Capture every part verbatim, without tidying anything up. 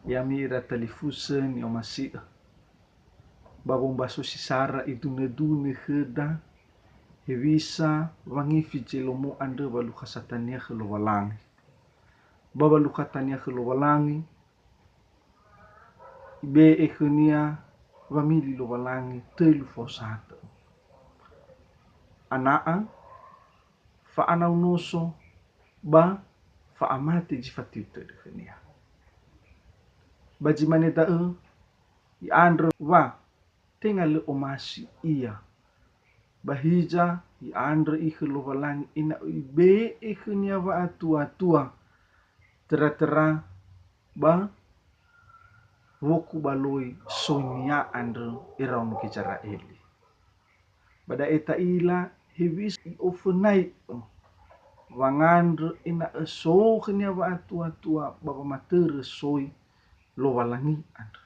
Ya'ami ira talifusö ni'omasi'ö. Ba wombaso si sara idunö-dunö khöda, hewisa wangifi Zelomo andrö wa lukha satania khö Lowalangi. Ba wa lukha tania khö Lowalangi, ibe'e khönia wamili Lowalangi tölu faosatö. Ana'a, fa'anaunoso, ba fa'amate zi fatiu tödö khönia. Ba zi mane da'ö, i'andrö wa tenga lö omasi ia. Ba hiza i'andrö i khö Lowalangi ena'ö ibe'e khönia wa'atua-tua, töra-töra ba wokubaloi soinia andrö iraono Gizera'eli. Ba da'e ta'ila hewisa i'ofönai'ö wangandrö ena'ö so khönia wa'atua-tua ba wamatörö soi Lowalangi andrö.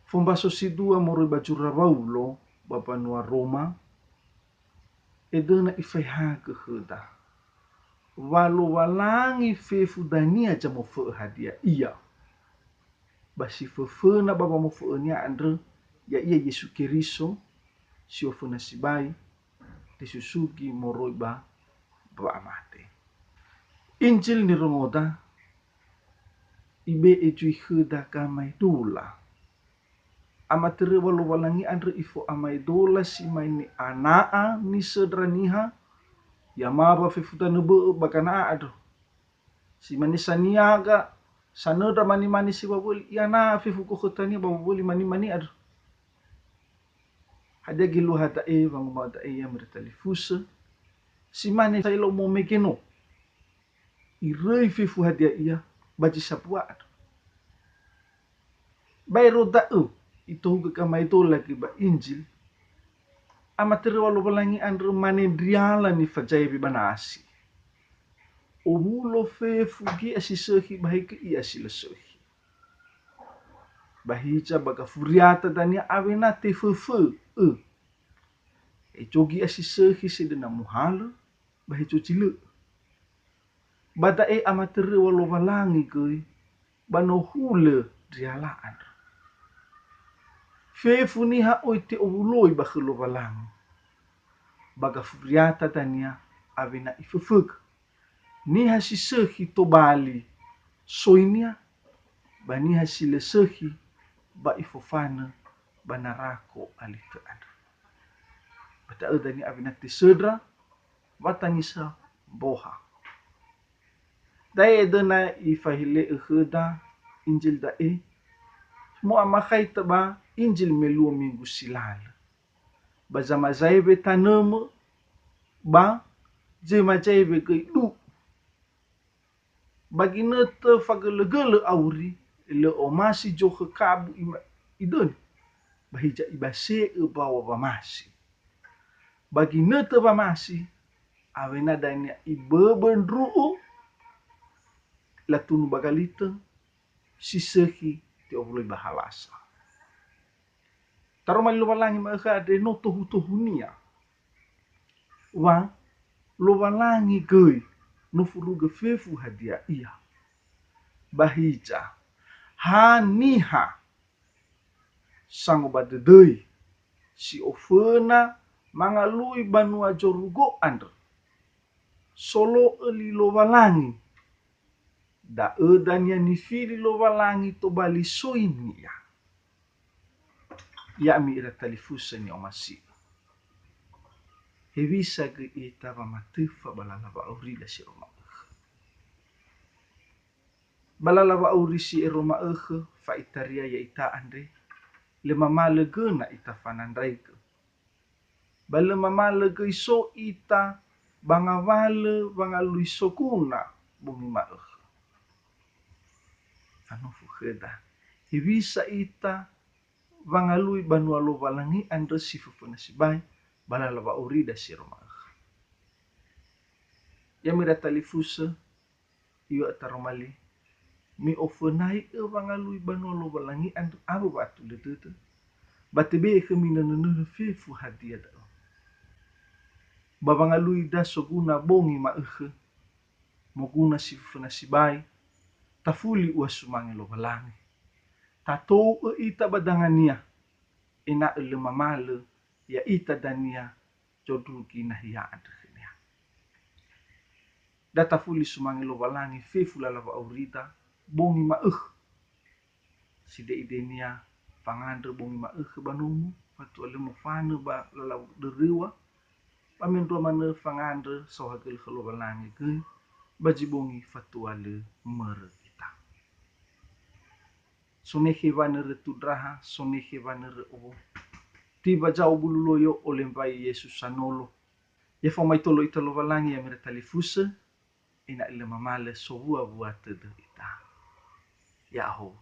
Fombaso si dua moroi ba zura Waulo ba mbanua Roma, edöna ifahagö khöda, wa Lowalangi fefu dania zamofö'ö hadia ia. Ba si föföna ba wamofö'önia andrö, ya'ia Yesu Keriso, si oföna sibai, tesusugi moroi ba wa'amate. Injil nirongoda, ibe'e zui khöda gamaedola. Amatörö wa Lowalangi andrö ifo'amaedola si mane ana'a nisöndra niha, ya'ama ba fefu danö bö'ö ba gana'a andrö. Si mane saniaga, sanöndra mane-mane si wawöli, i'ana'a fefu gokhö tania ba wawöli mane-mane andrö. Hadia geluaha da'e wanguma'ö da'e ya'ami ira talifusö? Si mane Zelomo mege no. Iröi fefu hadia ia ba zi sambua andrö. Baero da'ö itohugö gamaedola göi ba Injil, amatörö wa Lowalangi andrö mane ndriala nifazaewe ba nasi. Owulo fefu gi'a si sökhi ba hegö i'a si lö sökhi. Ba hiza ba gafuriata dania awena teföfö'ö. Hezo gi'a si sökhi sedöna muhalö, ba hezo zi lö'ö. Ba da'e amatörö wa Lowalangi göi, ba no hulö ndriala andrö. Fefu niha oi te'owuloi ba khö Lowalangi. Ba gafuriata dania awena iföfögö. Niha si sökhi tobali soinia, ba niha si lö sökhi ba ifofanö ba narako alitö andrö. Ba da'ö dania awena tesöndra, wa tangisa mboha. Da'e edöna ifahele'ö khöda Injil da'e, mo'amakhaitö ba Injil me luo minggu si lalö. Ba zamazaewe tanömö, ba zemazaewe göi du'u. Ba ginötö fagölögölö auri, lö omasi zokhö kabu ima-, idöni. Ba hiza ibase'ö mbaŵa wamasi. Ba ginötö wamasi, awena dania iböbö ndru'u, latunu ba galitö, si sökhi te'owuloi ba halasa. Taroma li Lowalangi ma'ökhö andre no tohu-tohunia. Wa Lowalangi göi no furugö fefu hadia ia. Ba hiza, ha niha sangobadödöi si oföna mangalui banua zorugo andrö, solo'ö li Lowalangi, da'ö dania nifili Lowalangi tobali soinia. Ya'ami ira talifusö ni'omasi'ö. Hewisa göi ita wamatöfa ba lala wa'aurida si ero ma'ökhö. Ba lala wa'auri si ero ma'ökhö, fa'itaria ya'ita andre, lö mamalö göna ita fanandraigö. Ba lö mamalö göi so ita ba ngawalö wangalui soguna bongi ma'ökhö. Fanofo khöda, hewisa ita wangalui banua Lowalangi andrö si föföna sibai ba lala wa'aurida si ero ma'ökhö. Ya'ami ira talifusö, iŵa'ö taroma li, mi'ofönai'ö wangalui banua Lowalangi andrö awö wa'atulö dödö, ba tebe'e khömi nönö-nönö fefu hadia da'ö. Ba wangalui da soguna bongi ma'ökhö, moguna si föföna sibai, Tafuli ua sumange Lowalangi. Tatou'ö ita ba dangania, ena'ö lö mamalö ya'ita dania zondrugi nahia andrö khönia. Da tafuli sumange Lowalangi fefu lala wa'aurida, bongi ma'ökhö. Side'idenia fangandrö bongi ma'ökhö ba nomo, fatua lö mofanö ba lalau döröŵa, ba mendrua manö fangandrö saohagölö khö Lowalangi göi, ba zi bongi fatua lö mörö ita. Sonekhe wanörö tundraha, sonekhe wanörö owo. Tiba zao bulu loyo ole mbai Yesu sanolo. Ya famaitolo ita Lowalangi ya mera talifusö, ena'ö lö mamalö sowua-wua tödö ita. Ya'ahowu.